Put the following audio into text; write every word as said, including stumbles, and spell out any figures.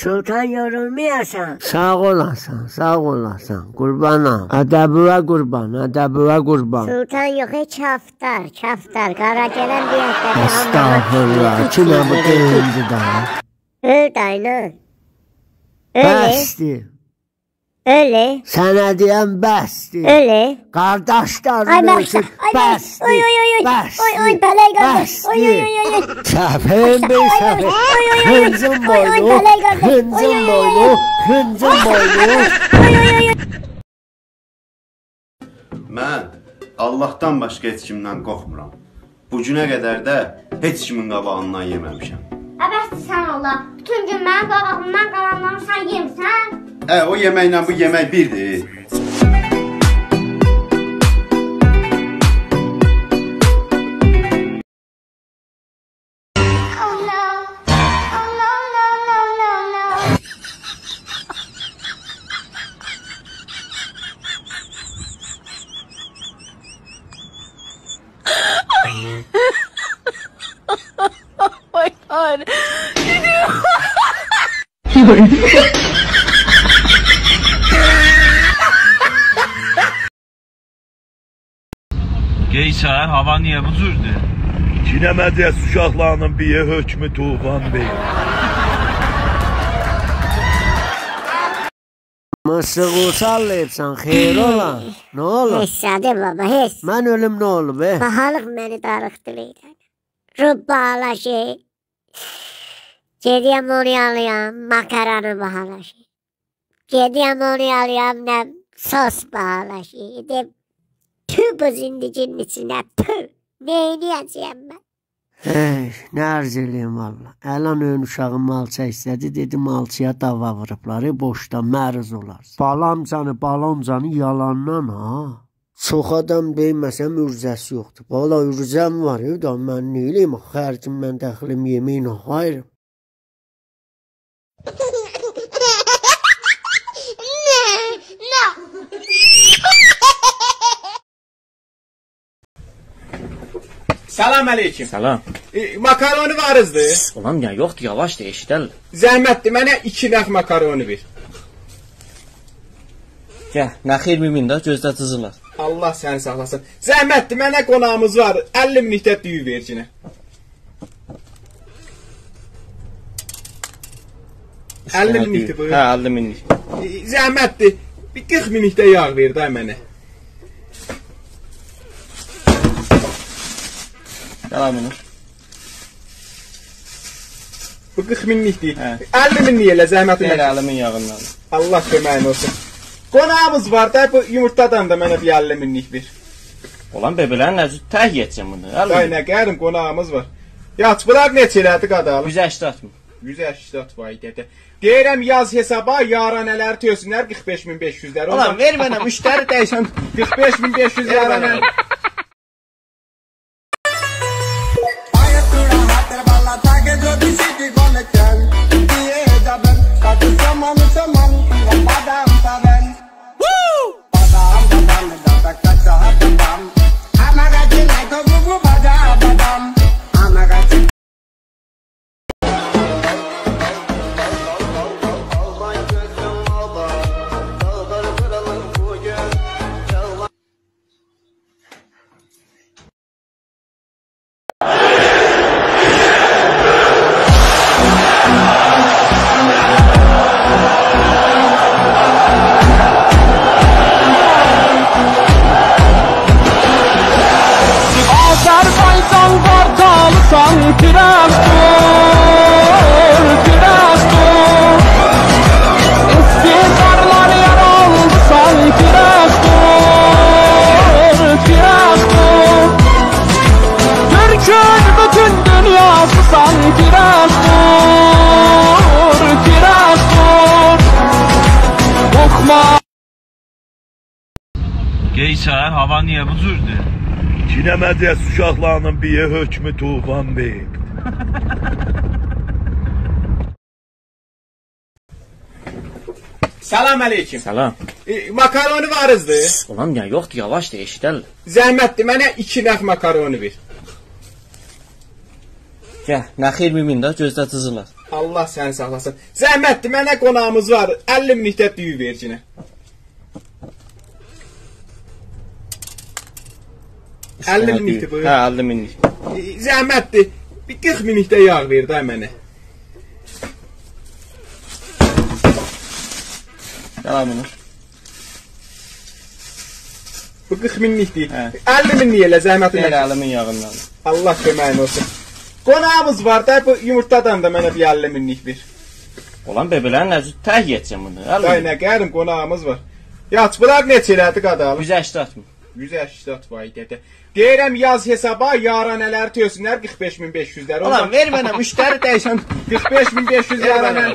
سلطان، یورولمایاسان. ساغ اولاسان، ساغ اولاسان. قوربانام. ادبیوه قوربان، ادبیوه قوربان. سلطان یوخ، ائ، کفتار، کفتار. قارا گلن بیر هفته استغفرالله. کی نه بو دئییلدی دا؟ اؤل داینا. اؤل. بسدیر. اؤل. سنه دئیم بسدیر. اؤل. قارداشلارین، آی، اؤلسون. ماشا-، آی، آی، بسدیر. اوی، اوی، اوی، اوی. بسدیر. اوی، اوی، بله‌ی قارداش. اوی، اوی، بسدیر. اوی، اوی، اوی. سفیهین بیر سفیه. اوی، اوی، اوی، اوی. هینجین بوینو، اوی، اوی، بله‌ی قارداش. هینجین بوینو، هینجین بوینو. اوی، اوی، اوی، اوی. من آللاهدان باشقا هئچ کیمدن قورخمورام. بو گونه قدر ده هئچ کیمین قاباغیندان یئمه‌میشم. ا، بسدیر سن آللاه. بوتون گون منیم قاباغیمدان قالانلاری سن یئمیسن؟ ائ، او یئمکله بو یئمک بیردیر. Oh no. Oh no, no, no, no, no. Oh my God. گئی سحر، هاوا نییه بو جوردور؟ کی نمنه‌جک اوشاقلارینین بیری حکم طوفان وئریر. ماسیقی ساللاییبسان، خئیر اولا؟ نه اولوب؟ هئچ زادی بابا، هئچ. من اؤلوم، نه اولوب، ائ؟ باهالیق منی داریخدی میدانا. روب باهالاشیر. گئدیرم اونو آلایام، ماکارونی باهالاشیر. گئدیرم اونو آلایام، نه سس باهالاشیر. دئدیم، تو بو زندگی‌نین ایچینه، تو. نئینیه‌جه‌یم من؟ هئی، نه عرض ائله‌ییم والله. الان اؤیون اوشاغی مالچا ایسته‌دی، دئدی مالچایا داوا ووروبلار، ائ، بوشدان مریض اولارسان. بالام جانی، بالام جانی، یالاندان ها. چوخ آدام دئییر، مثلا، عرضه‌سی یوخدور. والله عرضه‌م وار، ائ، دا من نئیله‌ییم؟ آخی هر گون من دخیلیم یئمه‌یین آخاییرام. سلام علیکم. سلام. ائ، ماکارونی واریزدیر؟ اولان، نییه یوخدور، یاواشدیر، ائشیدرلر. زحمتدیر، منه ایکی نخ ماکارونی وئر. گل، نخیر، بیر مین ده، گؤزده جیزیلار. آللاه سنی ساخلاسین. زحمتدیر، منه قوناغیمیز وار. اللی مینلیک ده دویو وئرگینه. اللی مینلیکدیر بو. هه، اللی مینلیک. ائ، زحمتدیر. بیر قیرخ مینلیک ده یاغ وئر ده منه. گل آل بونو. بو قیرخ مینلیکدیر. هه. اللی مینلیک ائله، زحمتین ائله چکمه. اللی مین یاغیندان. آللاه کؤمه‌یین اولسون. قوناغیمیز وار دا، بو یومورتادان دا منه بیر اللی مینلیک وئر. اولان، بئبه‌لرین نه جور تک یئیه‌جم بونو؟ اللی مین. آی، نه قدریم، قوناغیمیز وار. یاخشی، بونلار نئچه ائله‌دی، قادالیم؟ یوز هشتاد مین. یوز هشتاد، وای دده. دئییرم، یاز حسابا، یارانه‌لری تؤکسونلر قیرخ بئش مین بئش یوزلری. اولان، اونلار وئر منه، مشتری دییشم. قیرخ بئش مین بئش یوز وئر منه. یارانه. آیه تو راحت‌تر والله، تا که جو بیسی کی گله کن. دیه جبن، تا تو سامان سامان، بادام ساون. بادام بادام، دا دا دا دا بادام. آنا گاچی لای تو بو بو بادام بادام. آنا گاچی. آذربایجان قارتالیسان، تیراژ قور، تیراژ قور. استعمارلاری یاراندیسان، تیراژ قور، تیراژ قور. تورکون بوتون دونیاسیسان، تیراژ قور، تیراژ قور. قورخما. گئی سحر، هاوا نییه بو جوردور؟ کی نمنه‌جک اوشاقلارینین بیری حکم طوفان وئریر. سلام علیکم. سلام. ائ، ماکارونی واریزدیر؟ اولان، نییه یوخدور، یاواشدیر، ائشیدرلر. زحمتدیر، منه ایکی نخ ماکارونی وئر. گل، نخیر، بیر مین ده، گؤزده جیزیلار. الله سنی ساخلاسین. زحمتدیر، منه قوناغیمیز وار. اللی مینلیک ده دویو وئرگینه. اللی مینلیکدیر بو. هه، اللی مینلیک. ائ، زحمتدیر. بیر قیرخ مینلیک ده یاغ وئر ده منه. گل بونو. بو قیرخ مینلیکدیر. هه. اللی مینلیک ائله، زحمتین ائله چکمه. اللی مین یاغیندان. الله کؤمه‌یین اولسون. قوناغیمیز وار دا، بو یومورتادان دا منه بیر اللی مینلیک وئر. اولان، بئبه‌لرین نه جور تک یئتیرم بونو؟ اللی مین. دای نه قریم، قوناغیمیز وار. یاخشی، بونلار نئچه ائله‌دی، قاداغی؟ یوز سکسن. یوز سکسن، وای دده. دئییرم، یاز حسابا، یارانه‌لری تؤکسونلر قیرخ بئش مین بئش یوزلری. اولان، وئر منه، مشتری دییشم. قیرخ بئش مین بئش یوز وئر منه. یارانه.